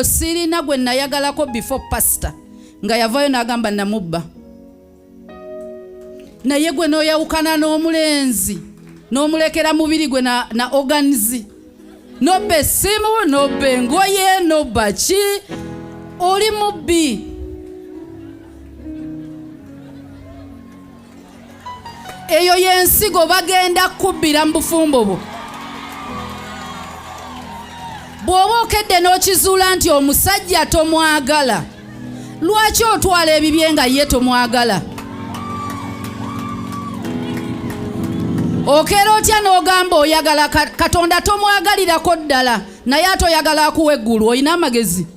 Sirina gwe nayagalako before pastor nga yavayo n'agamba namubba. Naye gwe n'oyawukana n'omulenzi n'omulekera mubiri gwe na organs, nobba essimu, nobba engoye, nobba ki, oli mubbi. Eyo y'ensigo bagenda kukubbira mu bufumbo bwo. Bw'oba okedde n'okizuula nti omusajja tomwagala, lwaki otwala ebibye nga ye tomwagala? Okeera otya n'ogamba oyagala Katonda tomwagalirako ddala, naye ate oyagala akuwa eggulu? Olina amagezi?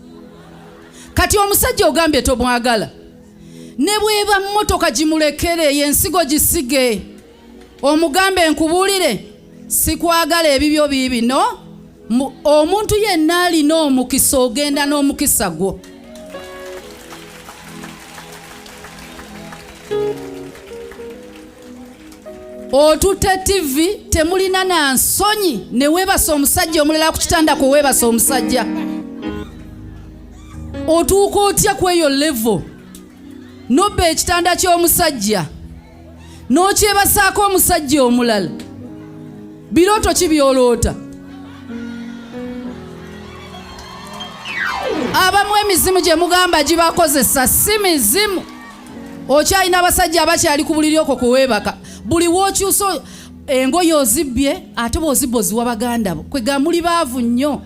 Kati omusajja ogambye tomwagala, ne bweba mmotoka gimulekere, yensigo gisige, omugambe nkubuulire sikwagala, ebibyo biibino. Omuntu yenna alina omukisa ogenda n'omukisa gwo. Otutte TV, temulina na nsonyi, ne weebasa omusajja omulala ku kitanda kwe weebasa omusajja. Otuuka otya ku eyo level nobba ekitanda ky'omusajja n'okyebasaako omusajja omulala? Birooto ki by'oloota? Abamu emizimu gye mugamba gibakozesa si mizimu. Okyalina abasajja abakyali ku buliri okwo kwe weebaka. Buli w'okyusa engoye ozibbye, ate bw'ozibba oziwa baganda bo. Kwega muli baavu nnyo.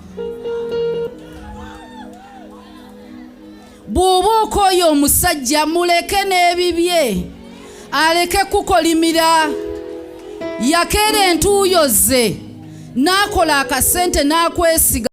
Bw'oba okooye omusajja, muleke n'ebibye, aleke kukolimira. Yakeera entuuyo ze n'akola akasente n'akwesiga.